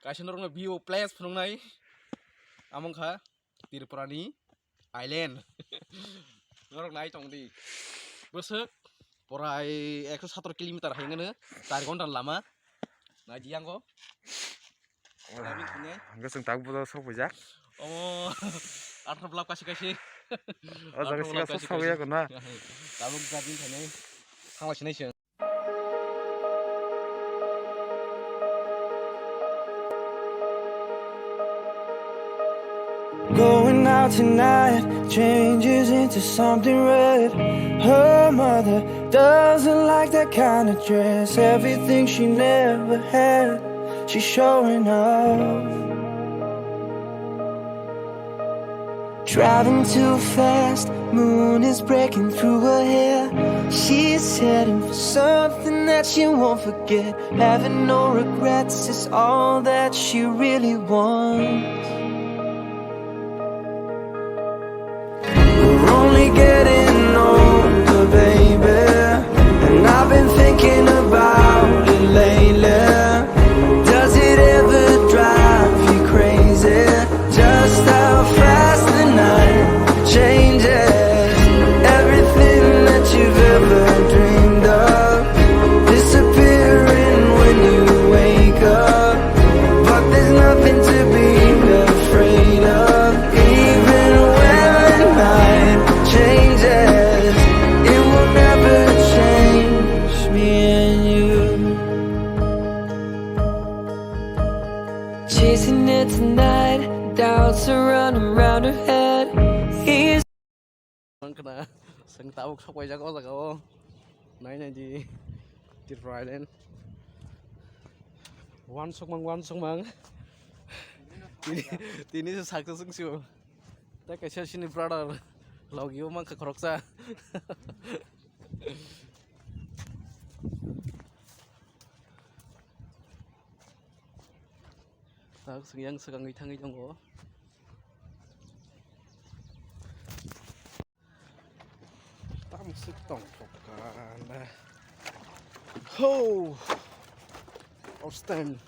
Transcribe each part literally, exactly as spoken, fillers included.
Kaisa norokno view place phunuknai. Amo wngkha Tripura ni island. Norok nai tong di. Bwswk porai ekso satro kilometer hai wngkha no, char ghonta ni lama. Nai di yango. Hwnkhe chwng tabuk bo sok phaijak. Omo, athro blap kasi kasi. O jaga sika sok sok ya kono. Tabuk gadin thani. Thangla sinai chwng. Going out tonight changes into something red. Her mother doesn't like that kind of dress. Everything she never had, she's showing off. Driving too fast, moon is breaking through her hair. She's heading for something that she won't forget. Having no regrets is all that she really wants. We're only getting older, baby, and I've been thinking about it lately. Does it ever drive you crazy? Just how fast the night changes. Everything that you've ever dreamed of disappearing when you wake up. But there's nothing to be afraid of. Even when the night changes, it will never change me and you. Chasing it tonight, doubts are running round her head. He's Wngkhna, chwng tabuk sokpaijak o jaga o. Nai nai di, Tripura Island. Uansukmang, uansukmang. Tini, tini se saksa chwng sio. Tei kaisa sini brother, logi o mankha khoroksa. Tak, yang swkangwi thangwi tongo. Tam swk tongthok ka na. Ho! Outstanding.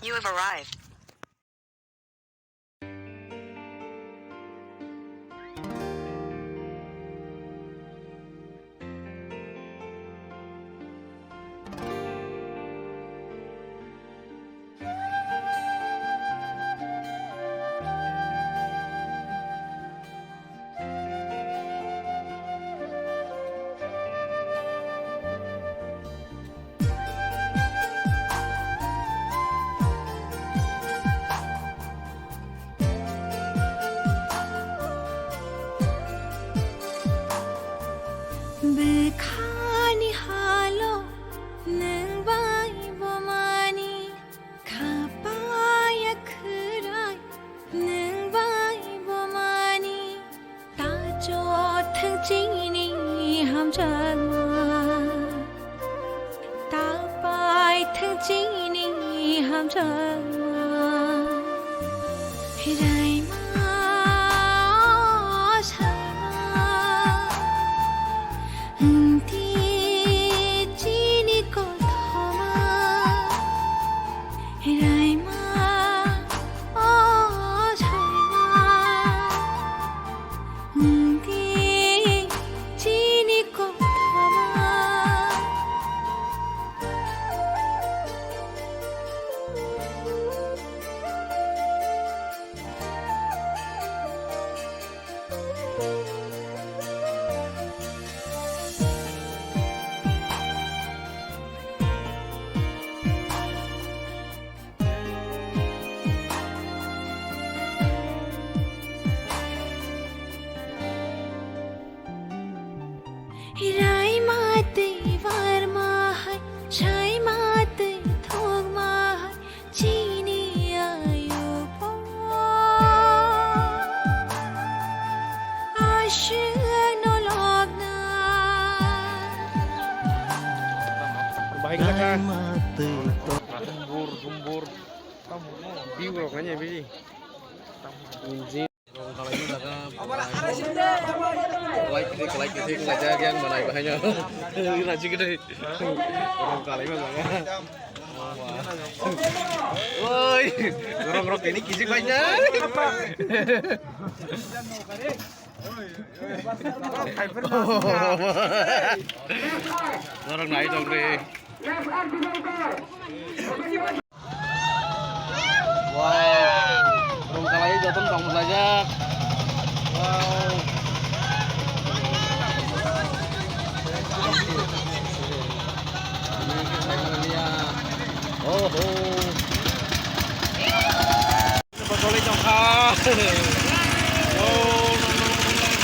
You have arrived. Bwkhani halo nwng bai bo mani. Khapaya khwrai nwng bai bo mani, ta chothwng chini hamjakma, ta paithwng chini hamjakma. Raima, o saima, wngdi chini kothoma. Raima, o saima, wngdi chini kothoma. Raima tei barma hai, saima tei thokma hai, chini ayubo aswk no lobna. Bahai kha. Raima tei Dumbur, dumbur. View rok nanya biji. Engine. Rong kalaima jaga, balai. Balai Ini kalai kisi kalai jaga yang mana ibu hanya. Ini lagi gede. Orang kalai mana ya? Oi, orang rok ini kisi banyak. Orang naik dong re. Wow. Rung kalai joto no tong bwlaijak. Wow. Ini khe sai mani ya. Oho. Botolwi tongkha. Oh, no, no, no, no, no.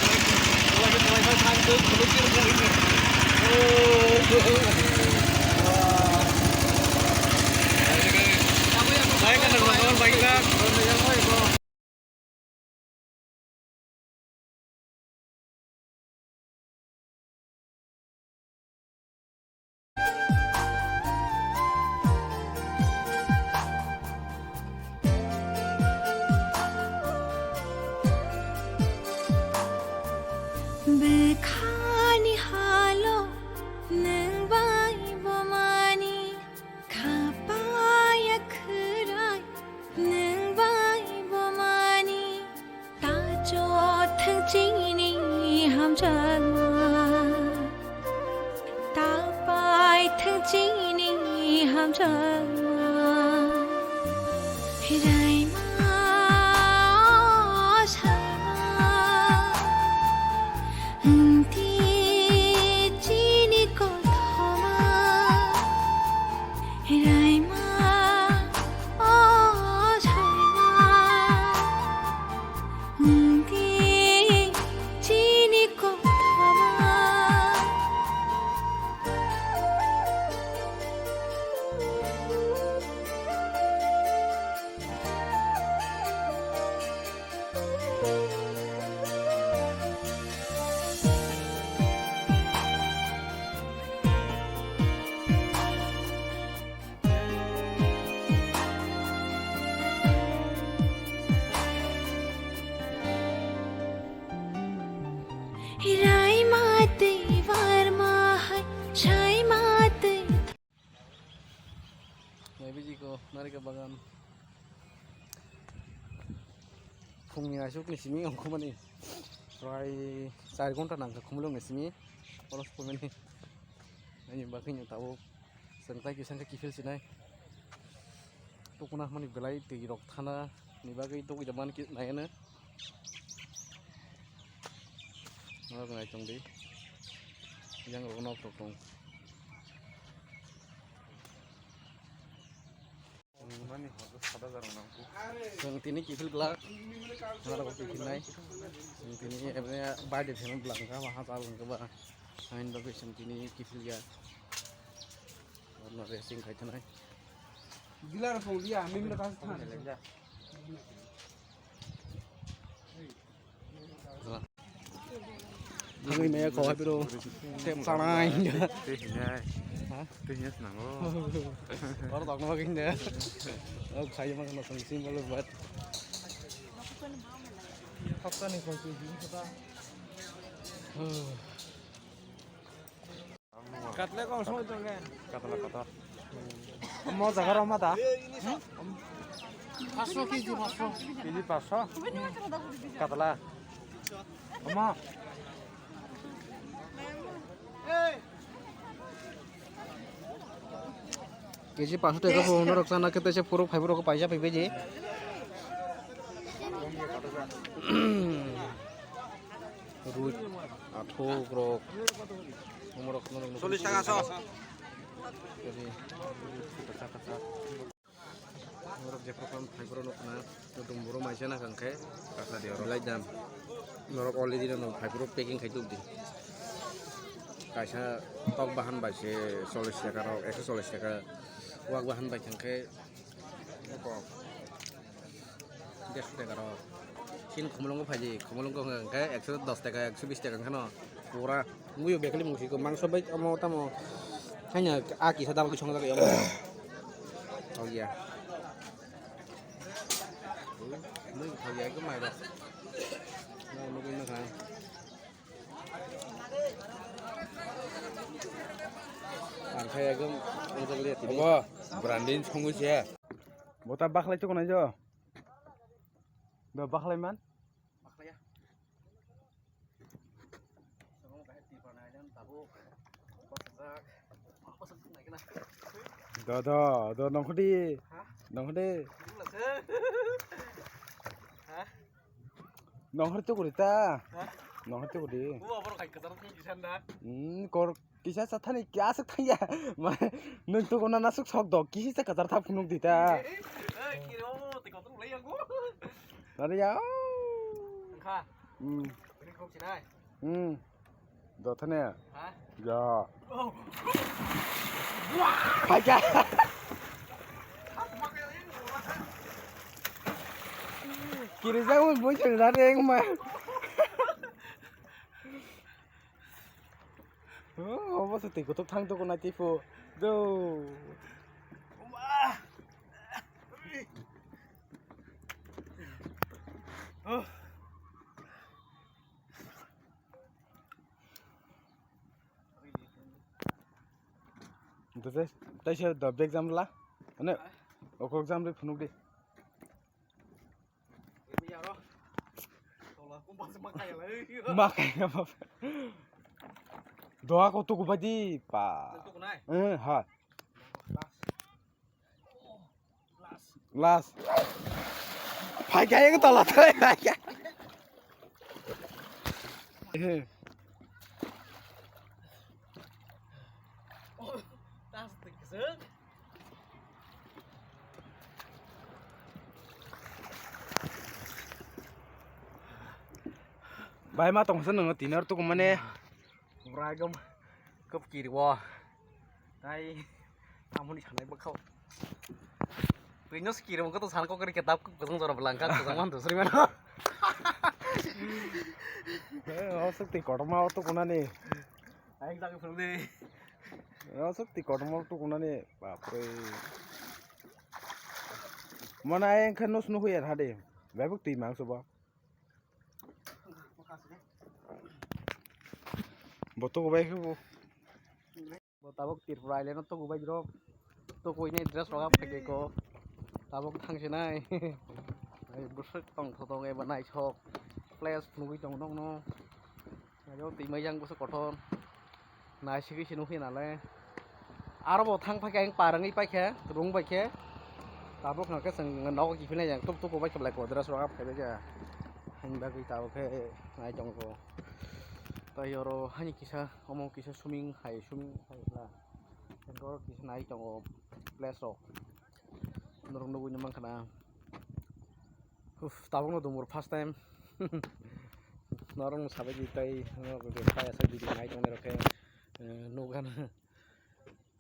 Bwkhani halo nwng bai bomani khapaya khwrai nwng bai bomani. Ta chothwng chini hamjakma, ta paithwng chini hamjakma. Raima saima, wngdi chini kothoma. Raima, o saima. Wngdi chini kothoma. Raima tei barma hai, saima tei. Naibiji ko narikal bagan. Phungni aswkni simi ongkhormani prai char ghonta nangkha khumulwngni simi. Oro sukmani ani bagwino tabuk. Chwng tai kisa khe kiphil sinai. Tukuna hwnmani belai twi rok thana ni bagwi tugui da man ki nai ano. Norok nai tong di. Yang rok nok rok tong. Chwng tini kiphil glak. Norok kiphil nai. Chwng tini ebne bai de theno blang kha, waha chal wngkha ba. Hain bagwi chwng tini kiphil ya. Orno racing khai thanai. Dilar phone dia, mimra kas than. Thangwi maya khawai bro. Tep sanai. Tei hinai. Ha? Tei hinai swnango. Oro tokno bagwi hinai. Oh, khai ma kana song sim bolo bat. Hapta ni koi koi hin kata. Katla kong song tong kan? Katla, katla. Mo jaga rok ma da? Paanch sho kg, paanch sho. Kg paanch sho? Katla. Omo. Kg paanch sho taka bo norok chana khe tei se phuru phaibo rok paisa phaibai di. Rui, athok rok, omorok no. Chollish taka so. Jadi, kasa kasa. Omorok je program phai boro no khna, to dum boro mai jana kang khe. Kasa di oro. Belai dam. Norok already no phai boro packing khai tuk di. Kaisa tok bahan bai se chollish taka rok, ekso chollish taka. Wak bahan bai thang khe. Dersho taka rok. Chini khumulwngo phaidi, khumulwngo hwnkha khe ekso dos taka, ekso bis taka wngkhano pura. Muiyo bekhali mungsi ko mangso bai omo tamo haino a kisa dal khe songjak ya. Oh ya. Mui thok ya ko mai rok. Nai nugwi nukha. Kaya gam, ang jang liya tini. Obo, branding songwi se. Bota bakhlai to konai jo. Do bakhlai man? Bakhlai ya. Songong bahai Tripura nai dan tabuk. Bosajak. Bosajak nai kena. Do, do, do, nongkhodi. Ha? Nongkhodi. Dulu lah, se. Ha? Nongkhor to kuri ta. Ha? Nongkhor to kuri. Bu abor kai kasar thang kisan da. Hmm, kor Kisa sa thani kya sa thangya. Ma, nwng to kona nasuk sok do. Kisi sa kajar thap phunuk di ta. Eh, eh, kiro, te kotor ulai yang ko. Nari ya. Angkha. Hmm. Ini kok sinai. Hmm. Do thane. Ha? Ya. Oh. Hai ka. Kiri jang mo boy chang da reng ma. Oh, obo se twi kutuk thang tuku nai twi phu. Do. Entonces, taisa do bag jam la. Ane, okok jam ri phunuk di. Ma kaya ma. Doa ko tuku badi pa. Eh, ha. Last. Phai kaya ko tola thai phai kaya. Eh. Bai ma tongsa nang tiner tuku mane. Brai gam kap kiri wo. Tai amoni sanai bakau. Twino sikiri mungko to san kokri kitab kosong jora belangka kosong man dusri mano. Eh, o sukti kotorma o tukunani. Aing lagi phunukdi. O sukti kotorma o tukunani, bapre. Mana aing khan nus nuhu ya hade. Bebuk twi mangso ba. Bo tuku bai khe bo. Bo tabuk Tripura Island o tuku bai rok. Tukuini dress rok phai ko. Tabuk thang sinai. Ai bwswk tong thotong eba naithok. Place nugui tong nokno. Ayo twi mai yang bwswk kotor. Naisigwi se nukhi nalai. Aro bo thang phaikha, ang parangwi paikha, rung baikhe. Tabuk hwnkhe chwng nogo kiphilnai, yang tuk tuk bai khlai ko dress rok phaibaikha. Haini bagwi tabuk khe nai tongo. Tai oro hani kisa, omo kisa swimming hai, swimming hai khla. Oro kisa nai tongo place rok. Norok nugui mankha na. Uff, tabukno dumbur first time. Norokno sabai di tai, norok kaya sa video nai tongnai rok khe, eh, nukgana.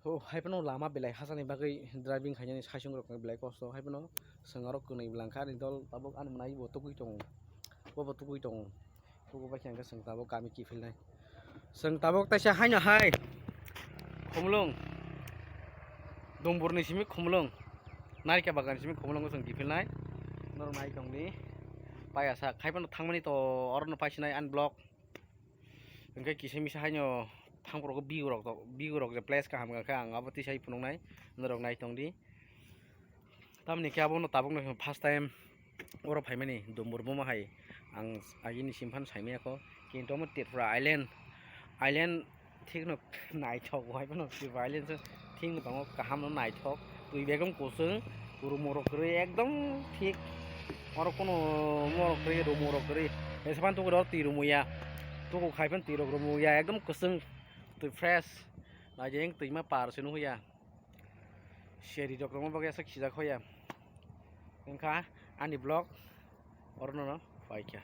Oh, hai phano lama belai hachani bagwi driving khainani saichung rok belai kosto. Hai phano chwng aro kwnwi belai kha ani dol tabuk ani mwnai bo tugui tongo. Bobo tugui tongo. Tuku bai khe hwnkhe chwng tabuk kami kiphilnai. Chwng tabuk taisa haino hai. Khumulwng. Dumburni simi khumulwng. Narikha bagan simi khumulwngo chwng kiphilnai. Norok nai tongdi. Paiya sak. Hai phano thangmani to orono paisinai ani vlog. Hwnkhe kisa misa haino thangphuru view rok to, view rok je place kaham wngkha ang abo tisai phunuknai. Norok nai tongdi. Tamoni khe abono tabukno first time oro phaimani dumbur buma hai ang agini simphano saimaya kho, kintu omo Tripura Island, Island thikno naithok bo hai phano Tripura Island se thikno tongo kaham no naithok, twi begom kusung, rumorok kwrwi ekdom thik, oro kuno morok kwrwi rumorok kwrwi, jesaphano tuku oro twi rumuya, tuku khai phano twi rok rumuya ekdom kusung, twi fresh, naijeng twima par se nuhuya. Seri rok rwma bagwi aswk sijak hoya. Wngkha ani vlog orono no paikha.